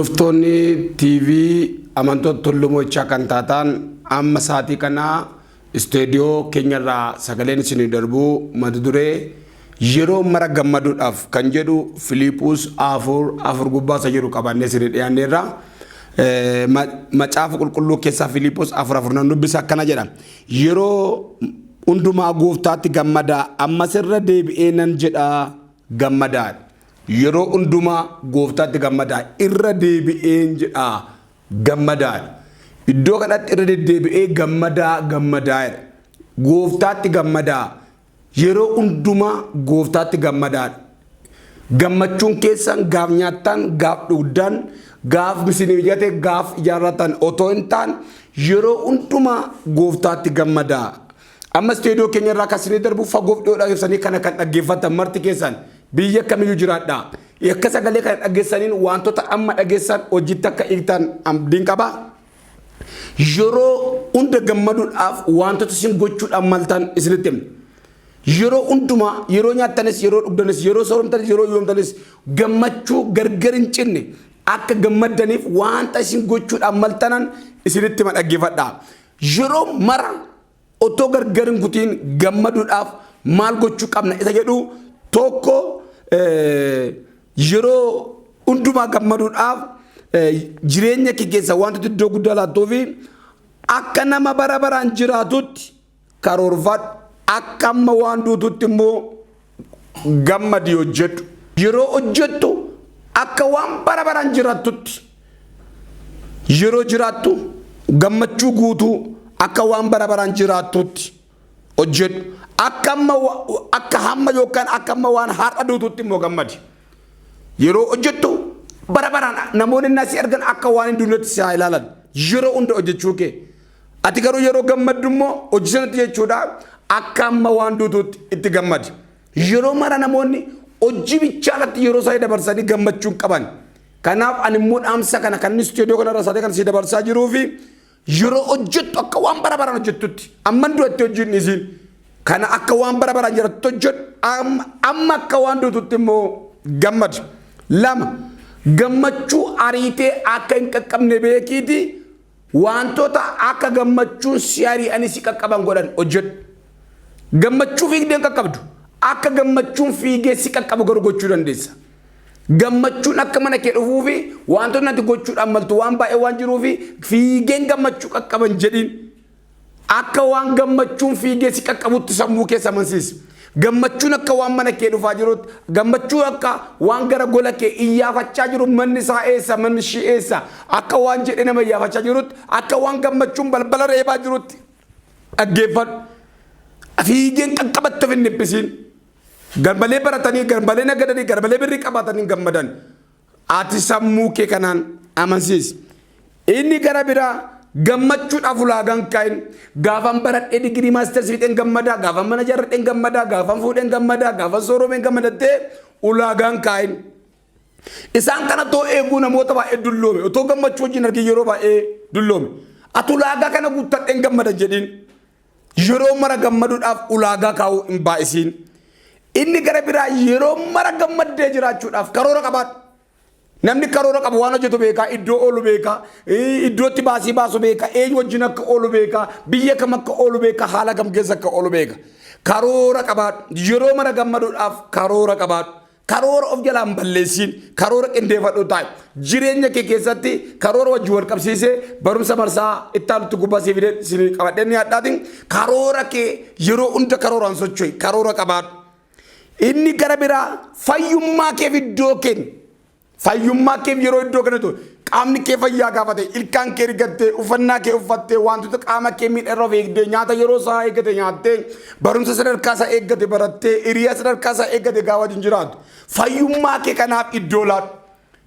Hordoftoonni TV amantoota Tulluu Mo'ichaa kan taatan, amma sa'aatii kana isteediyoo keenyarraa sagaleen isinii darbu mata duree "Yeroo mara gammaduudhaaf" kan jedhu, Filiiphus 4:4 gubbaa isa jiru qabannee isinii dhiyaanneerra. Macaafa Qulqulluu keessaa Filiiphus 4:4 nan dubbisa, akkana jedha: "Yeroo hundumaa Gooftaatti gammadaa. Ammas irra deebi'ee nan jedha, gammadaa." Yeroo hundumaa Gooftaatti gammadaa. Irra deebi'een jedha, gammadaa. Iddoo kanatti irra deddeebi'ee gammadaa gammadaa jedha. Gooftaatti gammadaa. Yeroo hundumaa Gooftaatti gammadaadha. Gammachuun keessan gaaf nyaattan, gaaf dhugdan, gaaf isinii mijate, gaaf ijaarratan otoo hin taane, yeroo hundumaa Gooftaatti gammadaa. Amma isteediyoo keenya irraa kan isinii darbu, fagoof dhiyoodhaa ibsanii kana kan dhaggeeffatan marti keessan biyya kamiyyuu jiraadha. Akka sagalee kana dhaggeessaniin wantoota amma dhageessan hojiitti akka hiiktan abdiin qaba. Yeroo hunda gammaduudhaaf wantoota isin gochuudhaan maltan isinitti himna. Yeroo hundumaa, yeroo nyaattanis, yeroo dhugdanis, yeroo sooromtanis, yeroo yoomtanis, gammachuu gargar hin cinne akka gammaddaniif wanta isin gochuudhaan maltanan isinitti hima, dhaggeeffadha. Yeroo mara otoo gargar hin kutiin gammaduudhaaf maal gochuu qabna isa jedhu, tokko, yeroo hundumaa gammaduudhaaf jireenya kee keessa wantoota iddoo guddaa laattuu fi akka nama bara baraan jiraatutti karoorfadhu. Akka amma waan duututti immoo gammadi, hojjedhu. Yeroo hojjettu akka waan bara baraan jiraattutti, yeroo jiraattu gammachuu guutuu akka waan bara baraan jiraattutti hojjedhu. Akka amma, akka hamma yookaan akka amma waan har'a duututti immoo gammadi. Yeroo hojjettu bara baraan namoonni inni si argan akka waan hin duunetti si haa ilaalan. Yeroo hunda hojjechuu kee. Ati garuu yeroo gammaddu immoo hojii sanatti jechuudha, akka amma waan duutuutti itti gammadi. Yeroo mara namoonni hojii bichaa irratti yeroo isaanii dabarsanii gammachuu hin qaban. Kanaaf ani immoo dhaamsa kana kan inni istuudiyoo kanarra isaanii kan si dabarsaa jiruu fi yeroo hojjettu akka waan bara baraan hojjettutti, amman du'atti hojii hin dhiisiin. Kana akka waan bara baraan jiraattu hojjedhu, amma akka waan duututti immoo gammadi. Lama, gammachuu ariitee akka hin qaqqabne beekiiti wantoota akka gammachuun si ari'anii si qaqqaban godhan hojjedhu. Gammachuu fiigdee hin qaqqabdu. Akka gammachuun fiigee si qaqqabu garuu gochuu dandeessa. Gammachuun akka mana kee dhufuu fi wantoonni ati gochuudhaan maltu waan baay'ee waan jiruu fi fiigeen gammachuu qaqqaban jedhiin. Akka waan gammachuun fiigee si qaqqabutti sammuu keessa amansiisi. Gammachuun akka waan mana kee dhufaa jirutti, gammachuu akka waan gara gola kee iyyaafachaa jiru, manni isaa eessa, manni ishii eessa, akka waan jedhee nama iyyaafachaa jirutti, akka waan gammachuun balbala reebaa jirutti dhaggeeffadhu. Fiigeen qaqqabatte of hin dhiphisiin. Garmalee baratanii, garmalee nagadanii, garmalee birrii qabaatanii gammadan. Ati sammuu kee kanaan amansiisi. Inni gara biraa, gammachuudhaaf ulaagaan kaa'in. Gaafan baradhee digirii masters fixeen gammadaa, gaafan mana ijaarradheen gammadaa, gaafan fuudheen gammadaa, gaafan sooromeen gammadattee ulaagaan kaa'in. Isaan kana otoo eeguu namoota baay'ee dulloome. Otoo gammachuu wajjin argin yeroo baay'ee dulloome. Ati ulaagaa kana guuttadheen gammada jedhiin. Yeroo mara gammaduudhaaf ulaagaa kaa'uu hin baay'isiin. Inni gara biraa, yeroo mara gammaddee jiraachuudhaaf karoora qabaadhu. Namni karoora qabu waan hojjetu beekaa, iddoo oolu beekaa, iddootti baasii baasu beekaa, eenyu wajjin akka oolu beekaa, biyya kam akka oolu beekaa, haala kam keessa akka oolu beeka. Karoora qabaadhu. Yeroo mara gammaduudhaaf karoora qabaadhu. Karoora of jalaan balleessiin, karoora qindeeffadhu taa'e. Jireenya kee keessatti karoora wajjin wal qabsiisee barumsa marsaa itti aanutti gubbaa siif fidee isinii qabadhee ni adhaatiin. Karoora kee yeroo hunda karooraan socho'i, karoora qabaadhu. Inni gara biraa, fayyummaa keef iddoo kenni. Fayyummaa keef yeroo iddoo kennitu, qaamni kee fayyaa gaafate, ilkaan kee rigattee, uffannaa kee uffattee, wantoota qaama kee miidharra of eegdee, nyaata yeroo isaa eeggate nyaattee, barumsa sadarkaa isaa eeggate barattee, hiriyaa sadarkaa isaa eeggate gaafa wajjin jiraatu. Fayyummaa kee kanaaf iddoo laadhu.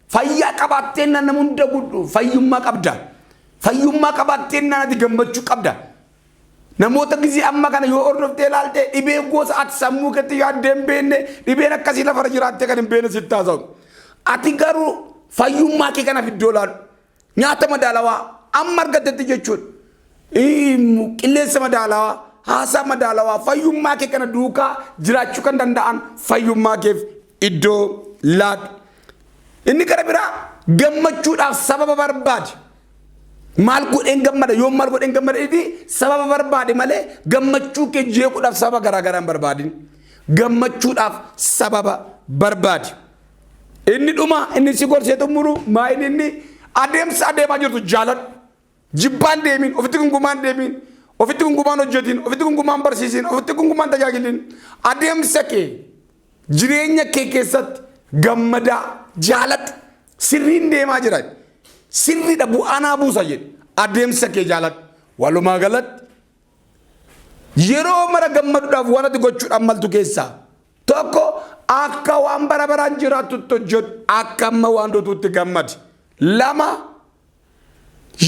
Fayyaa qabaattee nama hunda gudhu fayyummaa qabda. Fayyummaa qabaattee ati gammachuu qabda. Namoota gizee amma kana yoo hordoftee ilaalte, dhibee gosa ati sammuu keetti yaaddee hin beekne, dhibeen akkasii lafarra jiraattee kan hin beekne sitti haasa'u. Ati garuu fayyummaa kee kanaaf iddoo laadhu. Nyaata madaalawaa amma argattetti jechuudha. Qilleensa madaalawaa, haasaa madaalawaa, fayyummaa kee kana duukaa jiraachuu kan danda'an fayyummaa keef iddoo laadhu. Inni gara biraa, Gammachuudhaaf sababa barbaadi. Maal godheen gammada, yoom maal godheen gammada jedhii sababa barbaadi malee gammachuu kee jeequudhaaf sababa garaa garaa hin barbaadin. Gammachuudhaaf sababa barbaadi. Inni dhuma inni si gorsee xumuru maa inni inni adeemsa adeemaa jirtu jaaladhu. Jibbaan deemin, ofitti gungumaan deemin, ofitti gungumaan hojjetin, ofitti gungumaan barsiisin, ofitti gungumaan tajaajilin. Adeemsa kee jireenya kee keessatti gammadaa jaaladhu. Sirriin deemaa jira. Sirriidha, bu'aa naa buusa jedhe. Adeemsa kee jaaladhu. Walumaa galatti yeroo mara gammaduudhaaf waan ati gochuudhaan maltu keessaa tokko, akka waan bara baraan jiraattutti hojjedhu, akka amma waan duutuutti gammadi. Lama,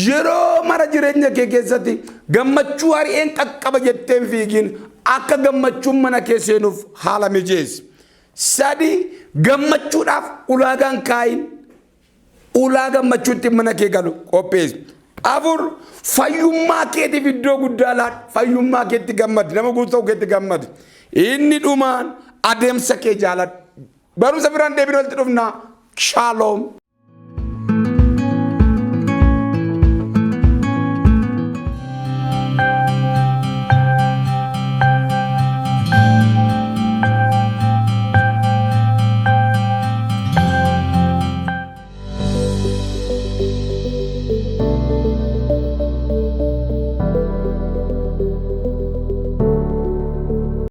yeroo mara jireenya kee keessatti gammachuu ari'een qaqqaba jetteen fiigiin, akka gammachuun mana kee seenuuf haala mijeessi. Sadi, gammachuudhaaf ulaagaan kaayin, ulaa gammachuutti mana kee galu qopheessi. Afur, fayyummaa keetiif iddoo guddaa laadhu. Fayyummaa keetti gammadi. Nama guutuu ta'uu keetti gammadi. Inni dhumaan adeemsa kee jaaladhu. Barumsa biraan deebinee walitti dhufna. Shaaloom.